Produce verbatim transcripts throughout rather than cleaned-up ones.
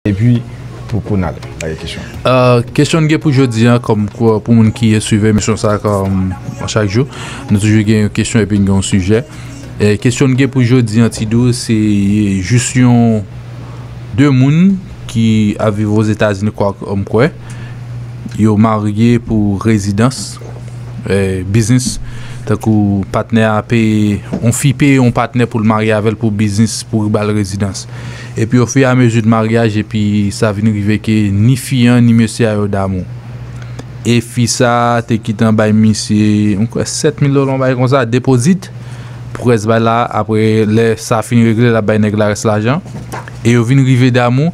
Epi, pou, pou n ale, lage kesyon. Kesyon n gen pou jodi an, kòm pou moun ki swiv emisyon sa kòm chak jou, nou toujou gen yon kesyon epi n gen yon sijè. Kesyon n gen pou jodi an, Ti Dou, se jis yon de moun ki ap viv Ozetazini, kwa m kwè. Yo marye pou rezidans, biznis. Tankou patnè a peye, yon fi peye yon patnè pou l marye avè l pou biznis, pou ba l rezidans. Epi ofiramezi de maryaj, epi sa vin rive ke ni fi an ni mesye a yo damou. E fi sa te gentan bay misye, m kwè, sèt mil dola, yon bagay konsa, depozit. Pou rès bagay la, apre lè sa fin regle, l ap bay nèg la rès lajan. E yo vin rive damou.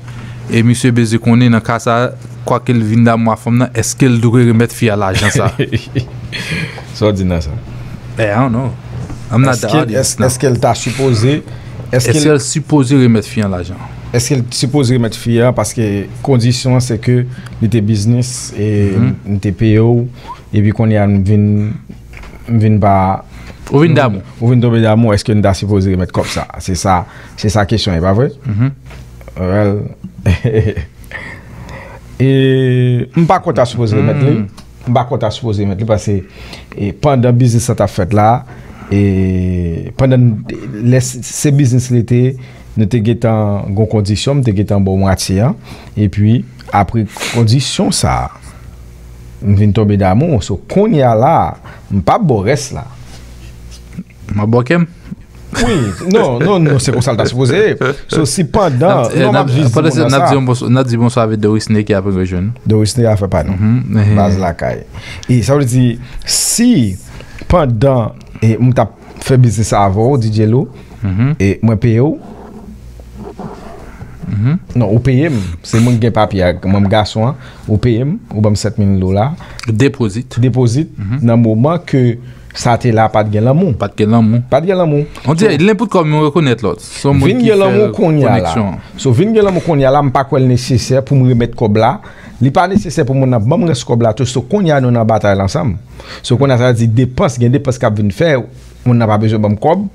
E misye bezwen konnen nan ka sa, kwake l vin damou a fanm nan, èske l dwe remèt fi a lajan sa? Sa w di nan sa? Eh, I don't know. I'm not the audience. Èske l ta sipoze? Èske l sipoze remèt fi an lajan? Èske l sipoze remèt fi an? Paske kondisyon an se ke li te biznis e m te peye w, epi kounye a m vin, m vin pa. Ou vin damou. Ou vin tonbe damou, èske n ta sipoze remèt kòb sa? Se sa, se sa kesyon, e pa vre? Well, e, m pa kwè ta sipoze remèt li. M pa kwè ta sipoze remèt li paske e, pandan biznis la t ap fèt la, e, pandan n- lè s- se biznis li te, nou te gentan gon kondisyon, m te gentan ba w mwatye an. Epi, apre kondisyon sa, m vin tonbe damou. So, kounye a la, m p ap ba w rès la. M ap ba w kè m. Wi, non, non, non, se konsa l ta sipoze ye. So, si pandan, non, m ap jis di moun nan sa. N ap di bonswa avèk Doris Ney ki ap rejwenn. Doris Ney afè pa nou. Baz lakay. E sa vle di, si pandan e, m t ap fè biznis sa avè w, D J Lou, e mwen peye w. Non, ou peye m. Se mwen ki gen papye a, mwen m gason an, ou peye m, ou ban m sèt mil dola. Depozit. Depozit, nan moman ke sa te la, pa t gen lanmou. Pa t gen lanmou. Pa t gen lanmou. On dirait, nenpòt kòm yon rekonèt lòt. Se yon moun Vin ki gen fè lanmou kounye a la. Koneksyon. So, vin gen lanmou kounye a la, m pa kwè l nesesè pou m remèt kòb la. Li pa nesesè pou moun nan ban m rès kòb la tou. So, kounye a nou nan batay la ansanm. So, kounye a sa vle di depans, gen depans k ap vin fè, moun nan pa bezwen ban m kòb.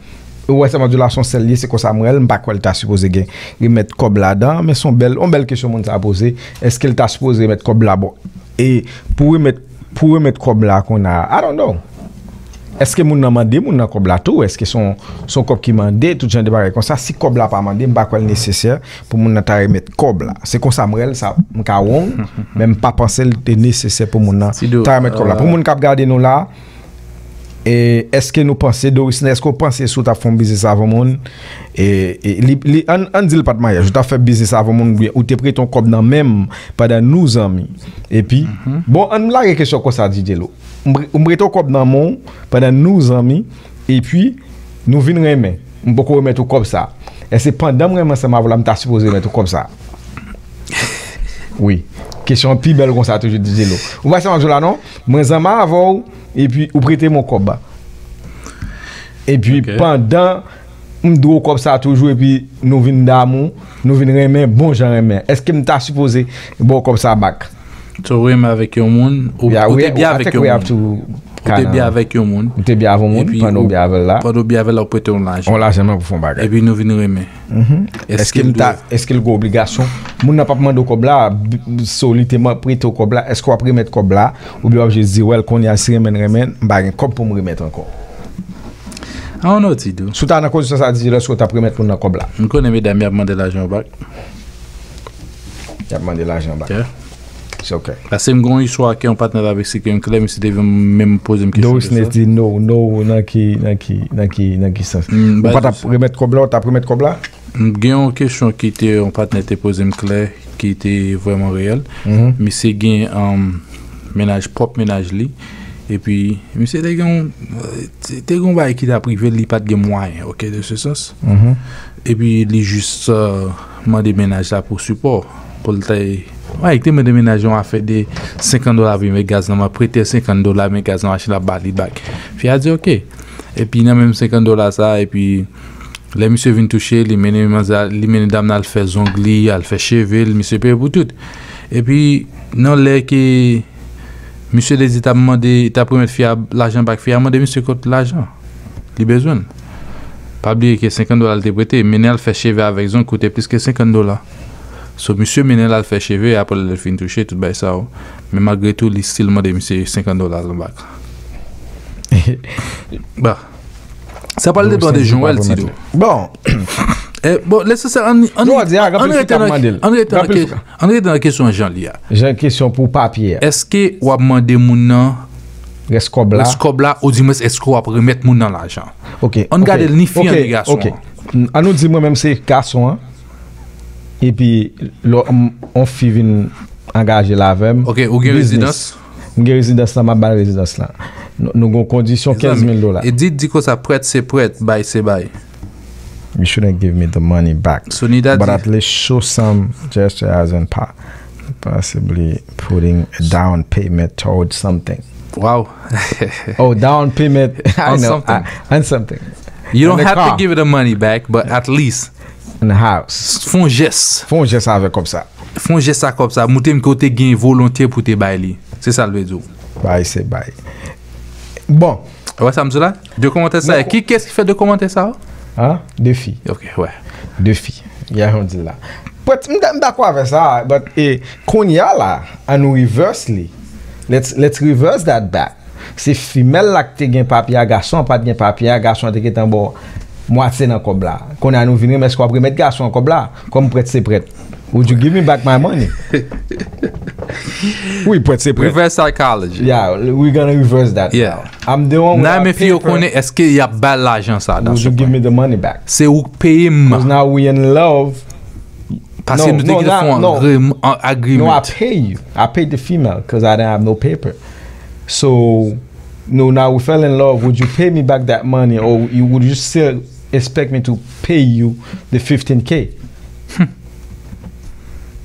Ou wè sa m ap di w la, se yon sèl li ye, se konsa m wè l, m pa kwè l ta sipoze gen remèt kòb ladan, men se yon bèl, yon bèl kesyon moun sa a poze. Èske l ta sipoze remèt kòb la? Bon, e pou remèt, pou remèt kòb la kounye a, I don't know. Èske moun nan mande moun nan kòb la tou? Èske se yon, se yon kòb ki mande? Tout jan de bagay konsa. Si kòb la pa mande, m pa kwè l nesesè pou moun nan ta remèt kòb la. Se konsa m wè l, sa m ka wrong, men m pa panse l te nesesè pou moun nan ta remèt kòb la. Pou moun k ap gade nou la, e, èske nou panse, Doris Ney, èske w panse si w t ap fè yon biznis avè yon moun, e, e, li, li, ann, ann di l pa t maryaj, ou t ap fè biznis avè yon moun, oubyen ou te prete yon kòb nan men m pandan nou zanmi. Epi, bon, ann lage kesyon konsa, D J Lou. M pre- m prete w kòb nan men w pandan nou zanmi, epi nou vin renmen. M poko remèt ou kòb sa. Èske pandan m renmen ansanm avè w la, m ta sipoze remèt ou kòb sa? Wi. Kesyon an pi bèl konsa toujou, D J Lou. Ou pa sa m ap di w la non? Mwen zanmi avè w, epi ou prete m yon kòb. Epi pandan m dwe w kòb sa toujou, epi nou vin damou, nou vin renmen, bon jan renmen. Èske m ta sipoze ba w kòb sa back? So, ou renmen avèk yon moun, ou, ou te byen avèk yon moun. Ou te byen avèk yon moun. Ou te byen avèk yon moun, pandan w byen avè l la. Pandan w byen avè l la, ou prete yon lajan. Yon lajan nan pou fè yon bagay. Epi nou vin renmen. Èske m ta, èske l gen obligasyon? Moun nan p ap mande w kòb la, so li te prete w kòb la, èske w ap remèt kòb la? Oubyen w ap jis di, well, kounye a, si renmen n renmen, m pa gen kòb pou m remèt ankò. I don't know, Ti Dou. Si w ta nan kondisyon sa, di lè, èske w t ap remèt moun nan kòb la? M konnen medam yo ap mande lajan yo back. Y ap mande lajan back. Se ok. Paske m gen yon istwa ke yon patnè t ap eksplike m klè, misye te vin menm poze m kesyon. Doris Ney di no, no, nan ki, nan ki, nan ki, nan ki sans? Ou pa t ap remèt kòb la, ou t ap remèt kòb la? M gen yon kesyon ki te, yon patnè te poze m klè, ki te vrèman reyèl. Misye gen, um, mennaj, pwòp mennaj li. Epi, misye te gen yon, te, te gen yon bagay ki t ap rive l, li pa t gen mwayen, ok, de se sans. Epi, li jis, euh, mande mennaj la pou sipò. Pou l te, wi, li te mande mennaj yon afè de senkant dola pou l met gaz nan, m ap prete l senkant dola, met gaz nan machin, l ap ba li back. Fi a di, ok. Epi, nan menm senkant dola sa, epi, lè misye vin touche, li mennen manzè, li mennen dam nan al fè zong li, al fè cheve l, misye peye pou tout. Epi, nan lè ke misye te di t ap mande, t ap remèt fi a lajan back, fi a mande misye kot lajan. Li bezwen l. Pa bliye ke senkant dola l te prete, mennen al fè cheve avèk zong koute plis ke senkant dola. So, misye mennen l al fè cheve, apre l fin touche, tout bay sa yo. Men malgre tou, li still mande misye senkant dola l anba. Bon. Sa pral depann de jan w wè l, Tido. Bon. Eh, bon, lesansyèl, ann, ann, Non, di a, ann anpil fi k rete ap nan, mande l. Ann rete nan Anpil kes-, ann rete nan kesyon jan li a. Jan kesyon pou papye a. Èske w ap mande moun nan Rès kòb la. Rès kòb la, ou di mwen, èske w ap remèt moun nan lajan? Ok, Ann ok, gade l, ni fi an, ok, ni gason ok. an. N-, ann nou di mwen menm se gason an. Epi, lò, m, on fi vin angaje l avè m. Ok, ou gen Biznis. rezidans? M gen rezidans la, m ap ba l rezidans la. Nou, nou gen kondisyon kenz mil dola. E di, di konsa, prèt se prèt, bay se bay. You shouldn't give me the money back. Sonida But di at least show some gesture as in pa-, possibly putting a down payment towards something. Wow. Oh, down payment. I On know. something. I, on something. You don't On the have to car. give the money back, but at least In the house. Fon jès. Fon jès avè kòb sa. Fon jès a kòb sa. Moutre m ke w te gen volonte pou te bay li. Se sa l vle di w. Bay se bay. Bon. Ou wè sa m di w la? De kòmantè sa. Ki, kiyès ki fè de kòmantè sa? Hein? De fi. Ok, wè. De fi. Ya, jan w di l la. But, m da-, m dakò avè sa, but, e, kounye a la, ann nou reverse li. Let's, let's reverse that back. Se fimèl la ki te gen papye a, gason an pa t gen papye a, gason an te gentan ba w mwatye nan kòb la. Kounye a nou vin remèt, èske w ap remèt gason an kòb la? Kòm prèt se prèt. Would you give me back my money? Wi, prèt se prèt. Reverse psychology. Yeah, we're gonna reverse that Yeah. now. I'm the one Nan men fi yo konnen èske y ap ba l lajan sa nan Would you give me the money back? Se ou k peye m. Because now we in love. Paske No, nou te no, gen not, fon no. agrem-, an, No, I agreement. pay you. I paid the female because I didn't have no paper. So, no, now we fell in love. Would you pay me back that money, or you, would you still expect me to pay you the fifteen K?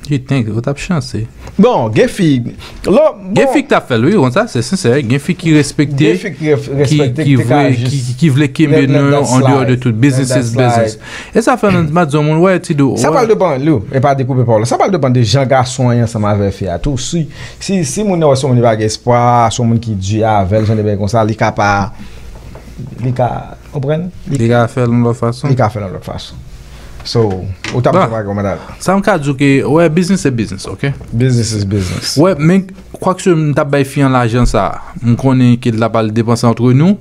You think, ou t ap chanse. Bon, gen fi, lò, Gen bon, fi k t ap fè l, wi, konsa, se sensè. Gen fi ki respekte, gen fi ki ref-, ki, respekte, ki ki te ka vle, jis ki, ki vle kenbe let, let non yo that an deyò de slide. tout. Business Let that is business. slide. E sa fè nan, m ap di yon moun, wè, Tido, Sa wè. pral depann, Lou, e pa dekoupe pawòl la. Sa pral depann de jan gason an ye ansanm avè fi a tou. Si, si, si moun nan wè se yon moun li pa gen espwa, se yon moun ki di avè l, jan de bagay konsa, li ka pa, li ka, konprann? Li Li ka fè l yon lòt fason. Li ka fè l yon lòt fason. So, ou t ap Bon. di bagay, madam. Sa m ka di w ke, wè, business se business, ok? Business is business. Wè, men, kwakse m t ap bay fi an lajan sa, m konnen ke l t ap al depanse antre nou.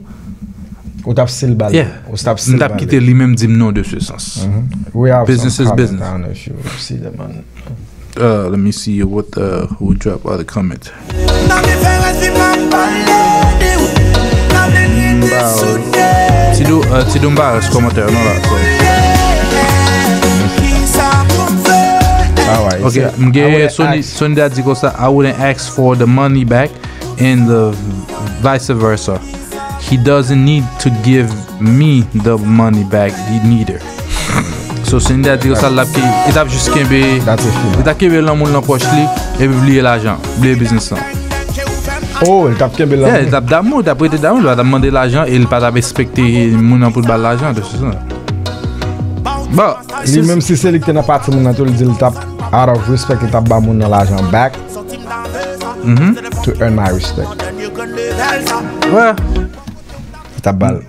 Ou t ap still ba l. Yeah. Ou t ap still M t ap ba l. kite li menm di m non de ce sens. Mhm. We have Business some is comment. business. I don't know if you see them on Uh, let me see what, uh, who drop other comment. Nan diferans fi m ap pale di w. Nan vle rete sou de. Tido, uh, Tido m pa rès kòmantè non la. So. Kisa pou m fè? Alright, Ok, so m I gen wouldn't Sony, ask Sony da di konsa, "I wouldn't ask for the money back and the vice versa. He doesn't need to give me the money back, he neither." So, Sony da di konsa, l ap ki, li t ap jis kenbe, That's a female. li t ap kenbe lanmou l nan pòch li, epi bliye lajan, bliye biznis lan. Oh, li t ap kenbe Yeah, lanmou. li t ap damou, li t ap rete damou, li pa t ap mande lajan, e li pa t ap espekte moun nan pou l ba l lajan, de se sa. Bon, Li si menm si se li ki te nan pati moun nan tou, li di l t ap, out of respect, li t ap ba moun nan lajan back Mhm. to earn my respect. Wè. Li t ap ba l.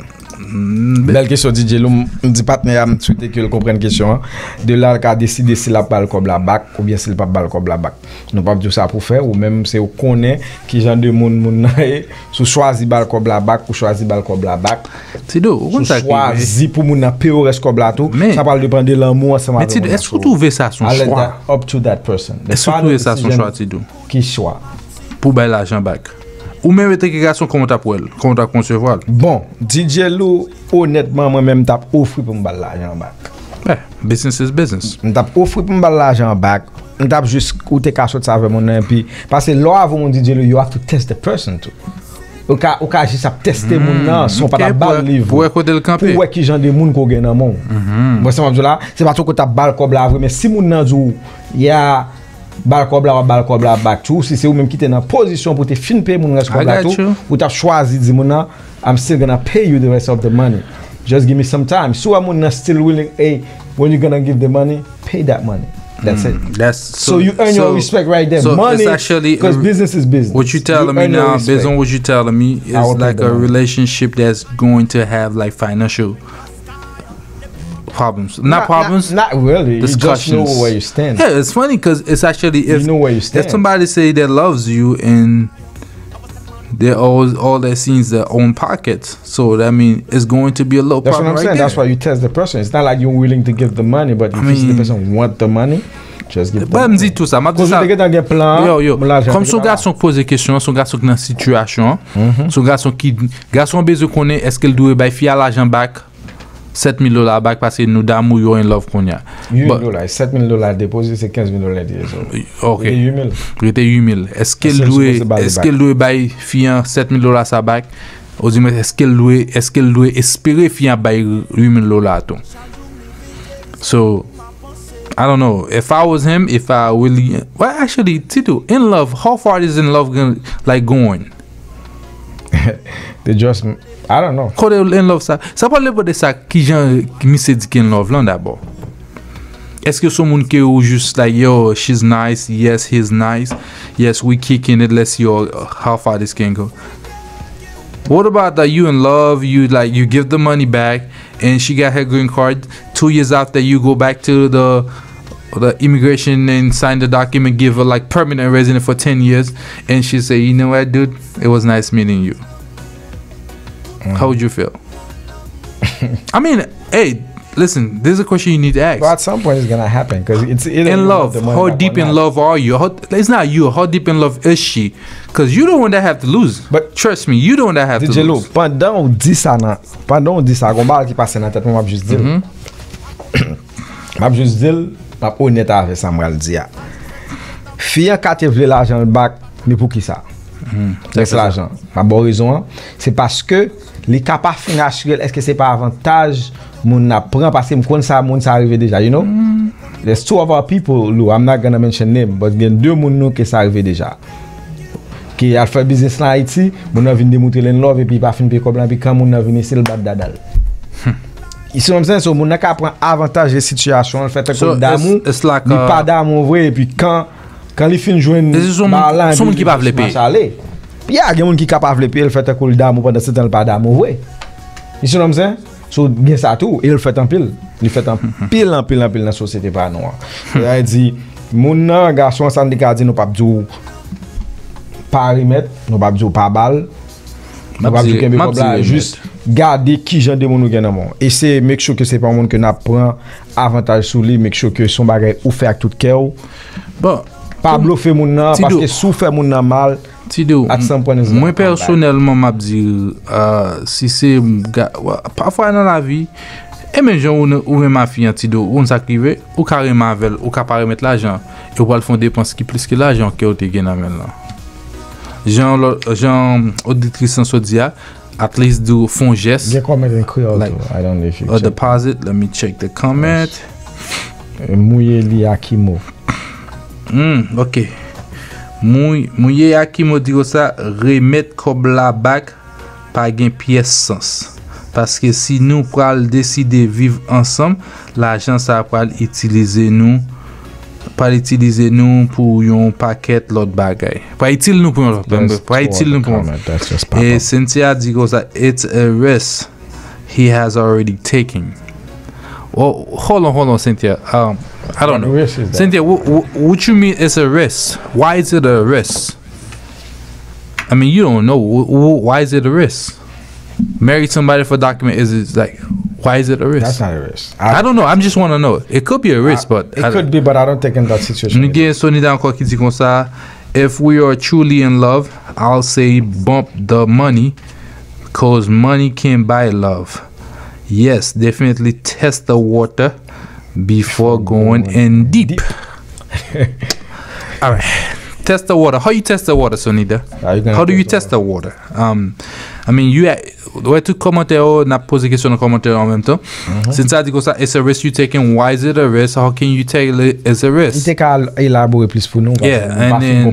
Mm, Bèl kesyon, D J Lou. M, m di patnè a, m swete ke l konprann kesyon an. De la, l ka deside si l ap ba l kòb la back oubyen si l p ap ba l kòb la back. Nou p ap di w sa pou fè, ou menm se ou konnen ki jan de moun moun nan ye. Si w chwazi ba l kòb la back, ou chwazi ba l kòb la back. Tido, ou Si konn w sa ki chwazi pou moun nan peye w rès kòb la tou, Men, sa pral depann de lanmou ansanm men avè Tido, moun nan èske ou sou ou. twouve sa se yon I let chwa? that up to that person. The Èske ou final twouve sa se yon decision chwa, Tido? Ki chwa? Pou bay lajan back. Ou menm, antanke gason, kòman w t ap wè l? Kòman w t ap konsevwa l? Bon, D J Lou, onètman, mwen menm, m t ap ofri pou m ba l lajan an back. Eh, business is business. M t ap ofri pou m ba l lajan an back. M t ap jis, ou te ka sòti avè moun nan, epi, paske lè w avè moun, D J Lou, you have to test the person too. Ou ka, ou ka jis ap teste moun nan, san w pa ta ba l li vre. Pou wè kote l kanpe. Pou wè ki jan de moun ke w gen nan men w. Bon, sa m ap di w la, se pa tankou w t ap ba l kòb la vre, men si moun nan di w, yeah, ba l kòb la, w ap ba l kòb la back tou. Si se ou menm ki te nan pozisyon pou te fin peye moun rès kòb la tou, ou t ap chwazi di moun nan, "I'm still gonna pay you the rest of the money. Just give me some time." Si w wè moun nan still willing, "Hey, when you gonna give the money? Pay that money." That's it. That's, so, so you earn your respect right there. So it's Money, actually because business is business. What you telling me now, based on what you telling me, is like a relationship that's going to have, like, financial problems. Not problems. Not really. You just know Discussions. Where you stand. Yeah, it's funny because it's actually You if know where you if stand. Somebody say they loves you and they always all they see is their own pockets, so that means it's going to be a little That's what problem I'm right saying. There. That's why you test the person. It's not like you're willing to give the money, but if I you see the mean, person want the money, just give But them. M di tou sa, m ap di Koz sa. ou te gentan gen plan, Yo, yo. Moun lajan Kòm te se yon gentan la. Gason k poze kesyon an, se yon gason k nan sitiyasyon an. Se yon gason ki, gason an bezwen konnen èske l dwe bay fi a lajan back, sèt mil dola back, paske nou damou, yo in love kounye a. Uit But- dola, sèt mil dola depoze, se kenz mil dola depoze. So, Ok. Rete uit mil. Rete uit mil. Èske l Èske l dwe, sipoze ba li èske back? L dwe bay fi an sèt mil dola sa back? Ou di mwen, èske l dwe, èske l dwe espere fi an bay uit mil dola tou? So, I don't know. If I was him, if I really, well, actually, Tito, in love, how far is in love gonna, like, going? They just, I don't know. Kote in love sa? Sa pa depann de sa, kijan misye di ki in love lan dabò. Èske se yon moun ke ou jis like, yo, she's nice, yes, he's nice, yes, we kicking it, let's see how, how far this can go. What about that you in love, you like, you give the money back, and she got her green card. Two years after, you go back to the the immigration and sign the document, give her like permanent resident for ten years, and she say, you know what, dude, it was nice meeting you. How would you feel? I mean, hey, listen, this is a question you need to ask. But at some point, it's gonna happen because it's either In you love, want the money how back deep or in not. Love are you? How, it's not you. How deep in love is she? Because you the one that have to lose. But- Trust me, you the one that have to D J Lou, lose. Pandan ou di sa nan, pandan ou di sa, gon bagay ki pase nan tèt mwen, m ap jis di l. Mhm. M ap jis di l, m ap onèt avè sa m pral di a. Fi an ka te vle lajan l back, men pou ki sa? Rès lajan. M ap ba w rezon an. Se paske li ka pa fin asire l, èske se pa avantaj moun nan ap pran, paske m konn sa, moun sa rive deja, you know? There's two of our people, Lou, I'm not gonna mention name, but gen de moun nou ke sa rive deja. Ki al fè biznis lan Ayiti, moun nan vin demontre l in love, epi li pa fin peye kòb lan, epi kan moun nan vin isi, l bat dada l. You see what I'm saying? So, moun nan ka pran avantaj de sitiyasyon an, l fè tankou So, l damou, it's- it's like, li uh, pa damou vre, epi kan, kan li fin jwenn This is some- balan, some epi ki pa vle li peye. mache ale. Yeah, gen moun ki ka pa vle peye, l fè tankou l damou pandan se tan l pa damou vre. You see what I'm saying? So, gen sa tou, e l fèt anpil. Li fèt anpil, anpil, anpil nan sosyete pa nou an. Sa vle di, moun nan, gason an, sa n te ka di, nou p ap di w pa remèt, nou p ap di w pa ba l, nou p ap di w kenbe kòb la, jis gade ki jan de moun ou gen nan men w. Eseye make sure ke se pa yon moun ke n ap pran avantaj sou li, make sure ke se yon bagay ou fè ak tout kè w. Bon, Pa blofe moun nan, Ti do. Paske si w fè moun nan mal, Ti do, at some point is mwen gonna come back. Pèsonèlman, m ap di, uh, si se, ga- wa- pafwa nan lavi, e menm jan ou, ou renmen a fi an, Ti do, ou konn sa k rive, ou ka renmen avè l, ou ka pa remèt lajan, e ou pral fè yon depans ki plis ke lajan ke ou te gen nan men l lan. Jan, lò- jan oditris lan sot di a, at least do fè yon jès. Gen comment in Creole Like, too. I don't know if you A check. Deposit, let me check the comment. Mouye li Akimo. Hmm, ok. Mouye Akimo di konsa, remèt kòb la back pa gen pyès sans. Paske si nou pral deside viv ansanm, lajan sa pral itilize nou pral itilize nou pou yon pakèt lòt bagay. Pral itil nou pou yon lòt bagay. Pral itil nou pou yon. E Cynthia di konsa, it's a risk he has already taken. Oh, hold on, hold on, Cynthia. Um, I don't know. Cynthia, what, what, what you mean it's a risk? Why is it a risk? I mean, you don't know. Why is it a risk? Marry somebody for document is it like, why is it a risk? That's not a risk. I don't know. I just want to know. It could be a risk, but it could be, but I don't think in that situation. Nou gen Sonida ankò ki di konsa, if we are truly in love, I'll say bump the money, cause money can't buy love. Yes, definitely test the water before going in deep. All right. Test the water. How you test the water, Sonida? How do you test the water? Um, I mean, you at, wè tout kòmantè yo, n ap poze kesyon nan kòmantè yo an menm tan. Cynthia di konsa, it's a risk you taking. Why is it a risk? How can you tell it it's a risk? Li te ka elabore plis pou nou. Yeah, and then,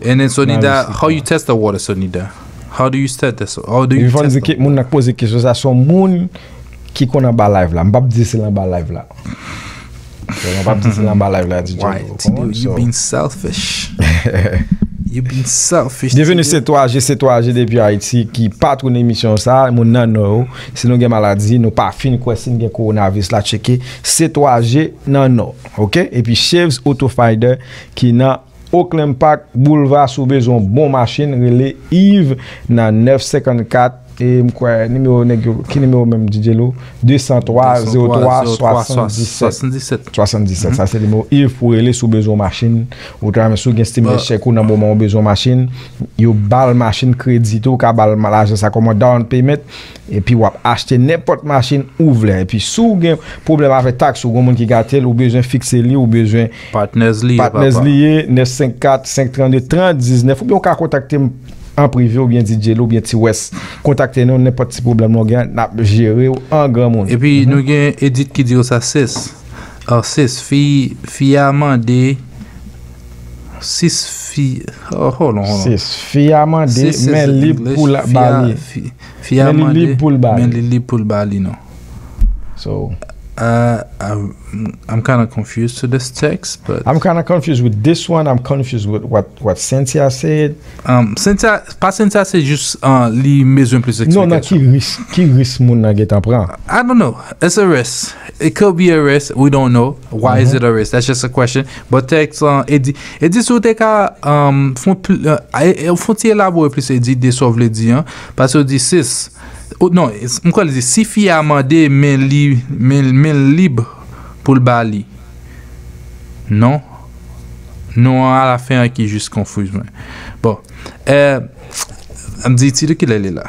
and then Sonida, how you test the water, Sonida? How do you test this? How do you test the water? Moun nan poze kesyon sa, se yon moun ki konn anba live la. M p ap di se l anba live la. M p ap di se l anba live la, di Why? Tito, you being selfish. You've been selfish. Byenveni, se twa G, se twa G depi Ayiti ki patwon emisyon sa, moun nan Nò yo. Si nou gen maladi, nou pa fin kwè si n gen kowonaviris la, tcheke se twa G nan Nò, oke? Epi Shaves Auto Finder ki nan Oakland Park Boulevard, si w bezwen yon bon machin, rele Yves nan nèf senkannkat, e m kwè nimewo nèg yo, ki nimewo menm, D J Lou? De san twa, zewo twa, swasanndiset. Swasanndiset. Sa se nimewo Yves pou rele si w bezwen yon machin. Ou ta renmen, si w gen stimulus check ou nan moman ou bezwen yon machin, yo ba l machin kredi tou, ou ka ba l lajan sa kòm yon down payment, epi w ap achte nenpòt machin ou vle. Epi si w gen pwoblèm avèk taks, ou gen moun ki gate l, ou bezwen fikse li, ou bezwen Partners li ye, partners papa. Li ye, nèf senk kat, senk trannde, trant diznèf, oubyen ou ka kontakte m an prive, oubyen D J Lou, oubyen Ti Wès. Kontakte nou, nenpòt ti pwoblèm nou gen, n ap jere w an granmoun. Epi nou gen Edith ki di yo sa, sis. Ah, sis, fi, fi a mande, sis, fi, oh, hold on, hold on. Sis, fi a mande, men lib pou l ba li. Fi a mande, men li lib pou l ba li non. So, uh, I'm, I'm kind of confused to this text, but I'm kind of confused with this one. I'm confused with what, what Cynthia said. Um, Cynthia, pa Cynthia, se jis, uh, li bezwen plis eksplikasyon. Non, nan ki risk, ki risk moun nan gentan pran? I don't know. It's a risk. It could be a risk. We don't know. Why is it a risk? That's just a question. But text, uh, Edi, Edi, si w te ka, um, fon pli, uh, e, e, fon ti elabore plis, Edi, de sa w vle di an. Paske w di sis. Ou, non, m kwè l di, si fi a mande, men li, men, men lib pou l ba li. Non. Non an alafen an ki jis konfiz mwen. Bon. Eh, m di, ti de kilè li la?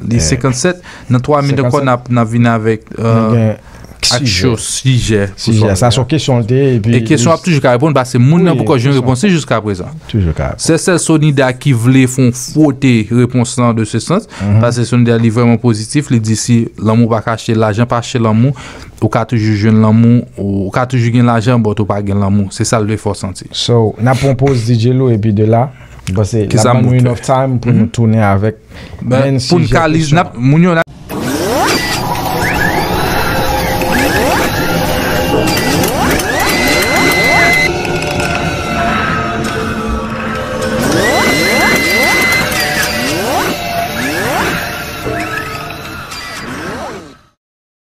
Li senkannsèt. Nan twa minit ankò, n ap, n ap vin avèk, eh, aksyon sijè. Sijè. Sa se yon kesyon l te ye, epi e kesyon ap toujou ka reponn, paske moun nan poko jwenn repons li jiska prezan. Toujou ka reponn. Se sèl Sonida ki vle fè yon fwote repons lan de se sans, paske Sonida li vrèman pozitif, li di si lanmou pa ka achte, lajan pa achte lanmou, ou ka toujou jwenn lanmou, ou ka toujou gen lajan, but ou pa gen lanmou. Se sa l vle fè w santi. So, n ap pran poz D J Lou, epi de la, m panse l ap ban nou enough time pou nou tounen avèk menm sijè kesyon. Moun yo, n ap